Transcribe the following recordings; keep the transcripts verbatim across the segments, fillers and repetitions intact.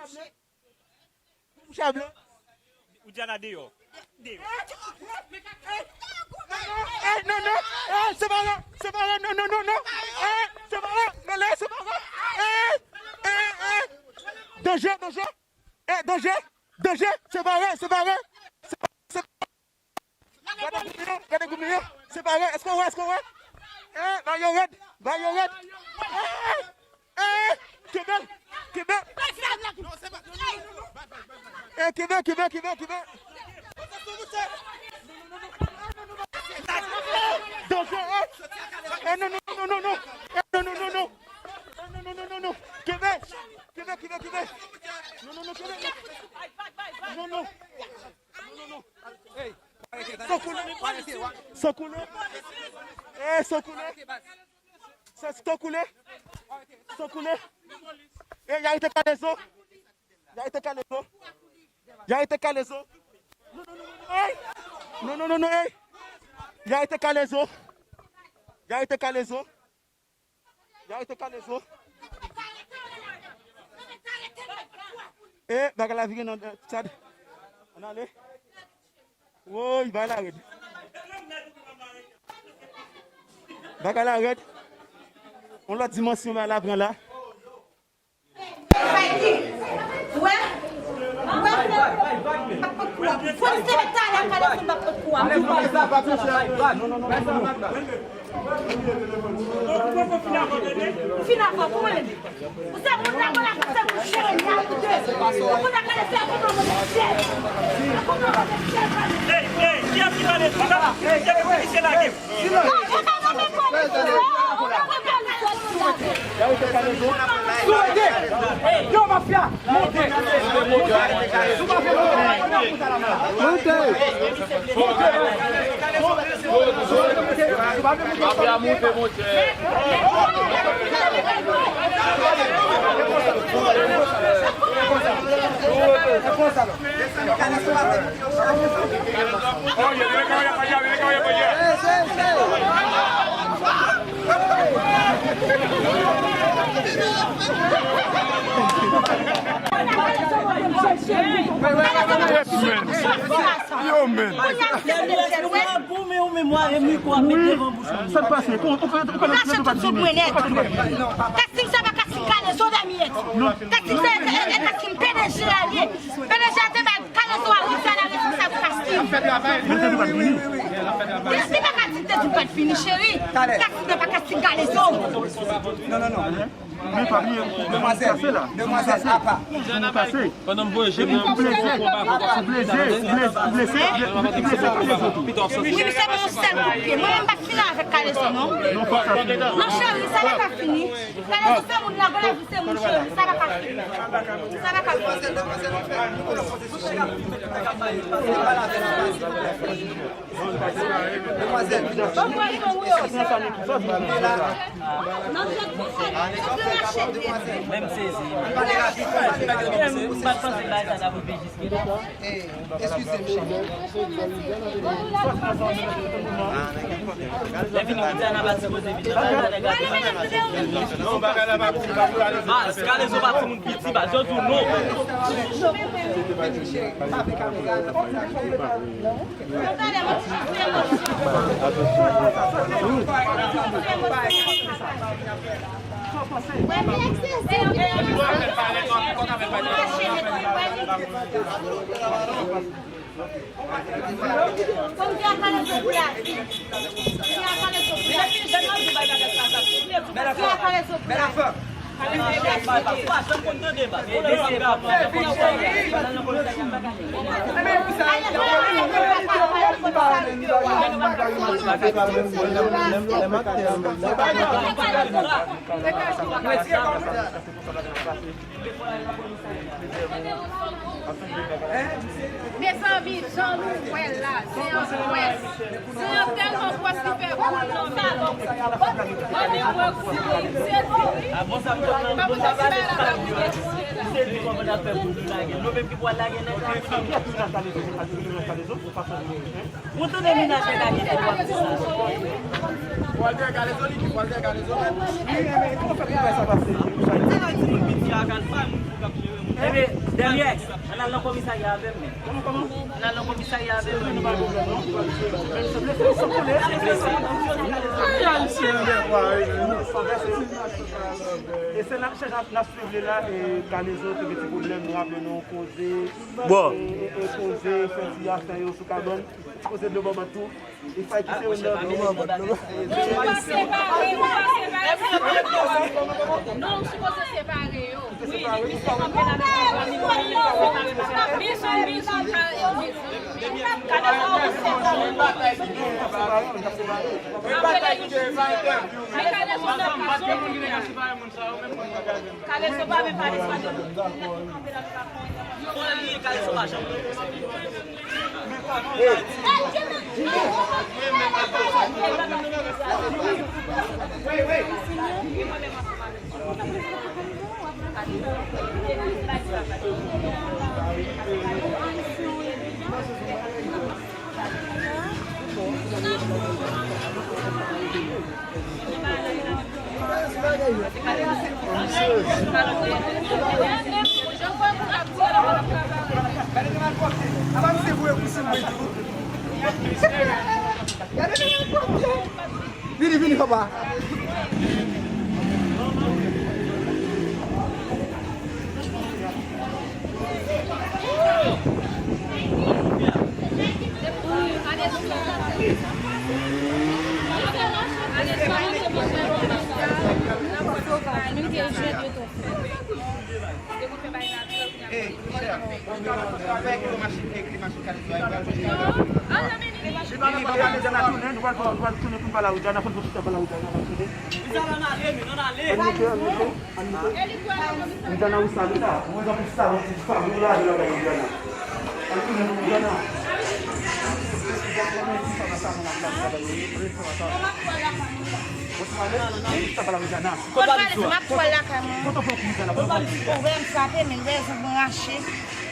Mouche a ble. Widiana deyò. Deyò. Eh, non, non. Eh, separe, separe, non, non, non, non. Eh, separe, rele, separe. Eh, eh, eh. Danje, danje. Eh, danje, danje. Separe, separe. Separe, separe. Gade goumen yo, gade goumen yo. Separe, èske w wè, èske w wè? Eh, ba yo rèd, ba yo rèd. Eh, eh, kenbe, kenbe. Eh, kenbe, kenbe, kenbe, kenbe. Danje, eh. Eh, non, non, non, non, non. Eh, non, non, non, non. Eh, non, non, non, non, non. Kenbe, kenbe, kenbe, kenbe. Non, non, non, kenbe. Non, non. Non, non, non. San koule. San koule. Eh, san koule. San, san koule. San koule. Eh, y arete Kalezo. Y arete Kalezo. Y arete Kalezo. Non, non, non, non, non, ey. Non, non, non, non, non, ey. Y arete Kalezo. Y arete Kalezo. Y arete Kalezo. E, bagay la vire nan, eh, Tchad. Ann ale. Woy, bagay la rèd. Bagay la rèd. Yon lòt dimansyon bagay la pran la. Wè? Wè? Polis te met talè Kalezo, m pa pot kou a. Ou fin avan, kouman menm? Ou se moun la, mwen la, se moun cheri, y a de. Ou konn gade se kouman mwen cheri. Kouman mwen cheri. Ey, ey, kiyès ki pale? Kiyès ki pale? Silans! Silans! Yo, mafya! Monte! Monte! Monte! Monte! Monte! Monte! Monte! Monte! Monte! Monte! Monte! Yo, men. Goumen ou memwa e mikwo ap met devan bouch ou. Sa k pase? Kòman, ou fè, ou fè lòt lè nou pa t vini? Ou pa t vini? Kastim sa pa Kastim Kalezo dèmiyèt. Kastim sa e, e, e Kastim P D G a ye. P D G a te bay Kalezo a Widiana responsab Kastim. Li pa ka di te di pa t vini, cheri. Kastim nan pa Kastim Kalezo. Non, non, non. Men pa bliye, demwazèl, demwazèl, apa. Pandan m voye je m nan konba pou Kalezo. Ou bleze, ou bleze, ou bleze, ou bleze, ou bleze Kalezo tou. Wi, misye ban yon sèl kout pye. Mwen menm m pa fin avèk Kalezo, non. Non, cheri, sa pa ka fini. Kalezo se moun nan, Gonayiv se moun, cheri. Sa pa ka fini. Sa pa ka fini. Demwazèl. Menm sezi. M pa t panse bagay sa ta rive jiske la. Eskize m, cheri. Lè vini Widiana pa sipoze vini. Baz, Kalezo pa timoun piti, baz, yo di w non. Mezanmi, jan nou wè l la, se yon pwès. Se yon tèlman pwès li fè boul nan salon. Ann wè kou li, se di wi. Pa pou sa, se bagay la pa pou mwen. Se di kòman l ap fè boul li lage. Nou menm ki pral lage nèg la. Ou tande menaj nèg la ki fè w ap di sa. Walter Kalezo, li di Walter Kalezo menm. Li renmen, kòman fè pou fè sa pase? Ebyen, Dèmyèks, ann al nan komisarya avè m, men. Ann al nan komisarya avè m, men. E se n ap chèche, n ap swiv li la, e Kalezo te gen ti pwoblèm, nou raple nou koze, e, e, e koze, fè ti afè yo sou kabann, ti koze dlo bòbòt tou. Li fè ki se yon lòt. Non, ou pa separe, ou pa separe. Non, ou sipoze separe yo. Wi, li plis se kanpe la nan bizon, bizon, bizon. Kalezo, men Kalezo nan bizon. Kalezo pa vle pale sa de moun. Vini, vini, papa. Ann moute, ann moute. Ann moute, ann moute. Ann moute, ann moute. Ann moute, ann moute. Ann tounen pou Widiana. Ann tounen pou Widiana. Kot valiz ou a? M ap pral lakay mwen. Kote w pran kou Widiana? Kote w pran kou? Ou wè m frape, men, wè zong mwen rache.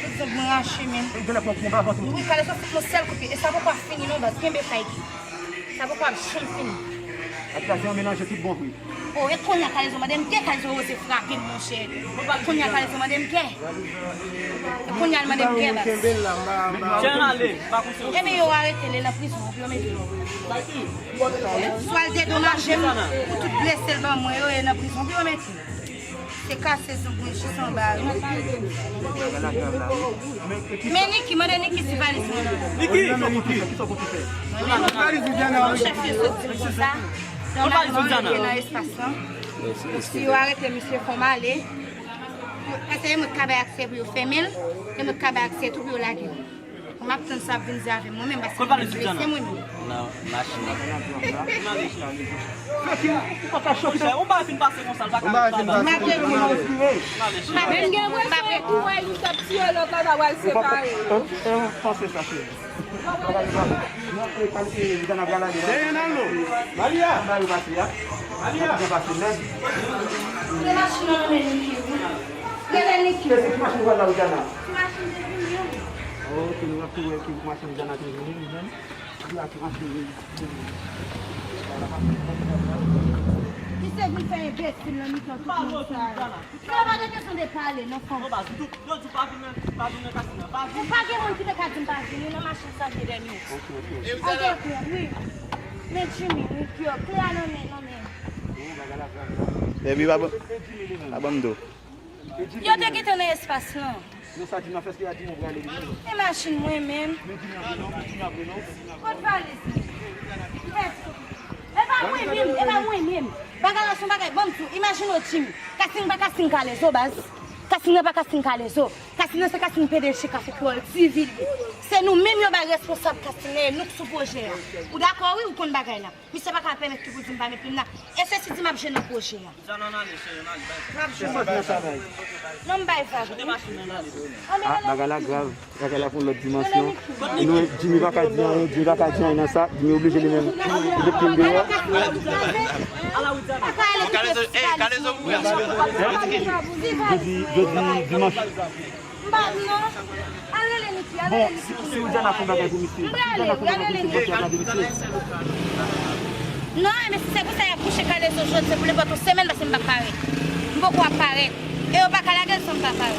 Tout zong mwen rache, men. Ou genlè pran kou anba vant ou tou. Wi, Kalezo fout mwen sèl kout pye. E sa poko ap fini non, baz. Kenbe sa epi. Sa poko ap janm fini. Ak sa se yon melanje tout bon vre. O, e kounye a Kalezo mande m, ke Kalezo oze frape m, monchè. Kounye a Kalezo mande m kè. E kounye a l mande m kè, baz. Jan ale, pa konn si. Ebyen, yo arete l, e nan prizon, yo mete l. Swa l dedomaje m pou tout blese l ban mwen yo, e nan prizon, yo mete l. Se kase zong mwen jis anba, wi. Men Niki, mande Niki si valiz mwen la. Niki! Mwen menm, non, chèf yo sot di m konsa. Donk, mwen rete nan espas lan. Si yo arete misye, fò m ale. Paske e mwen k ka bay aksè pou yo fèmen l, e mwen k ka bay aksè tou pou yo lage l. Mwen ap tann sa ap vin di avè m, mwen menm, paske mwen blese mwen menm. Nan machin nan. Ou pa ka choke. Ou pa fin pase konsa, l pa ka. Ou pa fin pase. M ap retire. M ap retire. M ap retire. Ou wè, li t ap tiye lòt la, ta pral separe yo. Ou panse sa, cheri. Dèyè nan lo. Malia. Malia. Se machin nan men Niki, wi. Rele Niki. Se ki machin ou pral la, Widiana? Ti machin te vini, wi. Ok, nou ap tou wè ki machin Widiana te vini, li menm. Li ak machin li. Misye vin fè enbesil nan mitan tout moun sa yo. Yo pa gen kesyon de pale, non, fanm. Non, baz, yo di w pa vin nan, pa vin nan kasino, pa vin. Ou pa gen moun ki te ka di m pa vini nan machin sa vye dènye. Ok, ok. Ok, ok, wi. Men Jimmy, wi, yo, kle a nan men, nan men. Baby, pa ban, pa ban m do. Yo te kite nan espas lan. Men sa Jimmy ap fè, èske a Jimmy ou prale li menm? E machin mwen menm. Men Jimmy ap vre non, men Jimmy ap vre non. Kot valiz li? Mèt. E pa mwen menm, e pa mwen menm. Bagay la se yon bagay, ban m di w, imajine w Jimmy. Kasing pa kasing Kalezo, baz. Kasing nan pa kasing Kalezo. Kasing nan se kasing P D G Kafe Kreyòl, Divil ye. Se nou menm yo bay responsab kasing nan, e nou k sou pwojè a. Ou dakò wi, ou konn bagay la. Misye pa ka pèmèt ki pou di m pa met li m la. E se si di m ap jwe nan pwojè a. Jan ann ale, cheri, ann ale, bay. M ap jwe. Se sòti nan travay. Non, m bay vag. Kote machin nan ale? Ah, bagay la grav. Bagay la pran lòt dimansyon. E nou, Jimmy pa ka di anyen, Jimmy pa ka di anyen nan sa. Jimmy oblije li menm. Li met pye l deyò. Kalezo, eh, Kalezo, ouvè. Jodi, jodi dimanch. M pa vin non. Al rele Niki, al rele Niki. Bon, si, si Widiana fè yon bagay pou misye, si Widiana fè yon bagay pou misye, Bondye ap gade misye. Non, men si se pou sa y ap kouche Kalezo jodi, se pou nenpòt yon semèn, paske m p ap parèt. M poko ap parèt. E yo pa ka lage l san m pa pare.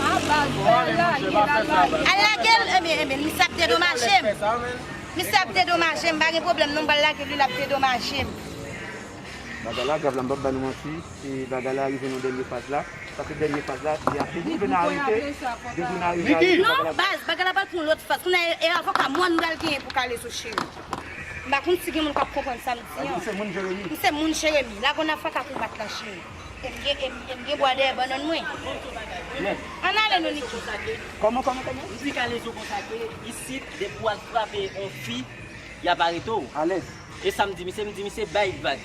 Al lage l, ebyen, ebyen, misye ap dedomaje m. Misye ap dedomaje m, pa gen pwoblèm non, m pral lage l, wi, l ap dedomaje m. Bagay la grav la, m p ap ba nou manti. E bagay la rive nan dènye faz la. Paske dènye faz la, li ap detounen arete. Detounen arete. Non, baz, bagay la pral pran yon lòt faz. Kounye a, e avoka mòn m pral genyen pou Kalezo, cheri. M pa konn si gen moun k ap konprann sa m di an. Ou se moun Jeremi? M se moun Jeremi. Lagon nan faka pou bat la, cheri. E m gen, e m, e m gen bwa dèyè bannann mwen. Yes. Ann ale non, Niki. Kòman, kòman, kòman? M di Kalezo konsa ke isit, depi w al frape yon fi, y ap arete w. Alèz. E sa m di misye, m di misye bay vag.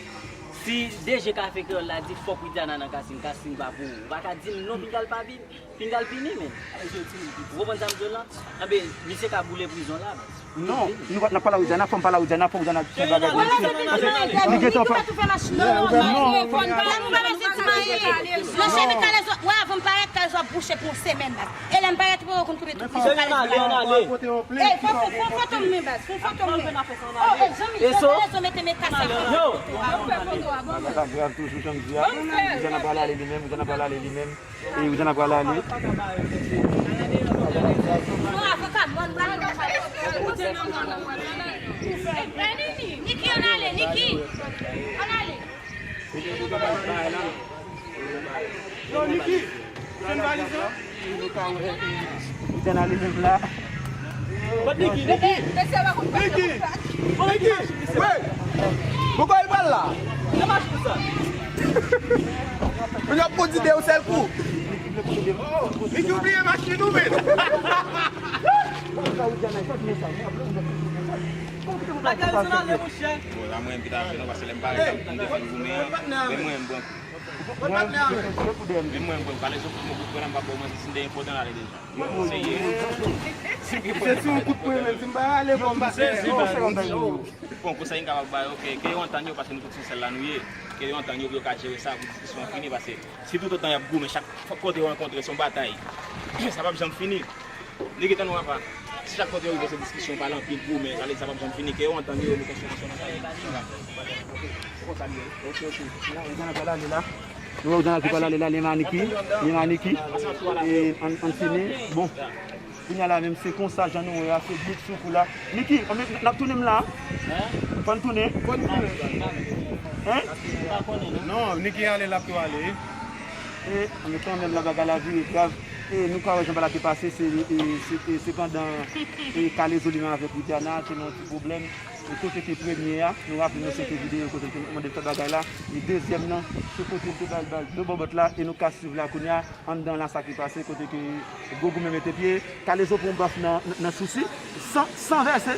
Si D G Kafe Kreyòl la di fòk Widiana nan Kasin, Kasin pa pou ou. Ou pa ka di m non, pinga l pa vin. Pinga l pini, men. Ou konprann sa m di w lan? Anben, misye ka boule prizon la, men. Non, nou pa, n ap pale a Widiana, fò m pale a Widiana, fò Widiana fè bagay pou misye. Li gentan pa. Non, non, non, non, cheri, Kalezo, wè, avan m parèt, Kalezo ap bouche pou yon semèn la. E lè m parèt, ou konn kote tout misye Kalezo la. Ey, fò, fò, fò, foto m, men, baz, fò foto m, men. Oh, ey, zanmi, Kalezo mete men kase. Yo. Bagay la grav toujou, jan m di a. Widiana pral ale li menm, Widiana pral ale li menm. E Widiana pral ale. Niki, ann ale, Niki. Ann ale. Yo, Niki, jwenn valiz lan. Widiana li menm la. Niki, Niki. Niki. Niki. Wè. Pokò l pral la? Kounye a pou di de yon sèl kou. Niki, ou bliye machin ou menm. Bon, la mwen envite avè nou, paske lè m parèt la, m te fin goumen an. Men mwen, m pran kou. Men mwen, m pran, pale sou kout mwen, kout mwen la, m pa ba w manti, si m te gen fòt, ann ale deja. Se sou yon kout pwen menm, si m pa ale, bon, m pa fè. Bon, konsèy m kapab ba yo, ke, ke yo antann yo, paske nou tout se yon sèl la nou ye. Ke yo antann yo, pou yo ka jere sa, pou diskisyon an fini, paske si toutotan y ap goumen, chak kote yo rankontre, se yon batay, sa p ap janm fini. Niki, tann w apa. Si chak kote yo rive se diskisyon, pale anpil, goumen, sa vle di sa p ap janm fini, ke yo antann yo, yo mete yon solisyon nan sa yo. Ou konn sa l ye. Ok, ok. Widiana pral ale la. Nou wè Widiana ki pral ale la, li menm a Niki. Li menm a Niki. E, ann, ann fini. Bon. Kounye a la menm, se konsa jan nou wè a, se bit sou kou la. Niki, ann, n ap tounen m la. Fò n tounen. Fò n tounen. Hein? Non, Niki ale, l ap tou ale. E, men kanmenm la bagay la vire grav. E nou ka wè jan bagay la te pase, se, e, se, e, se pandan, e, Kalezo li menm avèk Widiana te nan yon ti pwoblèm. E kote ke premye a, nou raple nou se te videyo kote l te mande l fè bagay la. E dezyèm nan, se kote l te ba l bal de bòbòt la, e nou ka swiv la kounye a, anndan la sa ki pase, kote ke gwo goumen mete pye, Kalezo pran yon baf nan, nan, nan sousi, san, san vèse,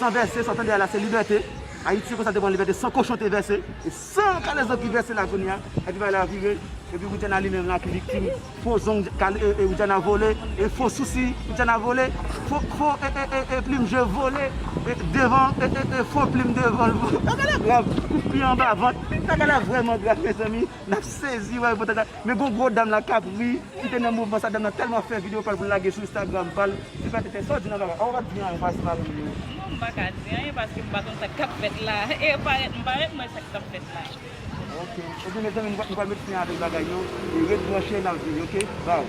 san vèse, sa w tande a la se libète. Ayiti se konsa te pran libète, san kochon te vèse, e san Kalezo ki vèse la kounye a, epi bagay la vire, epi Widiana li menm la ki viktim, fo zong, Kale-, e, e, Widiana vole, e fo sousi, Widiana vole, fo, fo, e, e, e, e, plim je vole, e, devan, e, e, e, fo plim devan l vole. Bagay la grav, kout pye anba vant, bagay la vrèman grav, mezanmi, n ap sezi, wè, potan, men gon gwo dam la k ap ri, ki te nan mouvman sa, dam nan tèlman fè videyo pa l pou l lage sou Instagram pa l, li pa t fè sa w di nan bagay, a w pa t di anyen, w pa estimate li. Non, m pa ka di anyen paske m pa konn sa k ap fèt la. E parèt, m parèt, m wè sa k ap fèt la. Ok. Ebyen, mezanmi, nou pral, nou pral met fen avèk bagay yo. E ret branche, n ap vini, ok? Baw.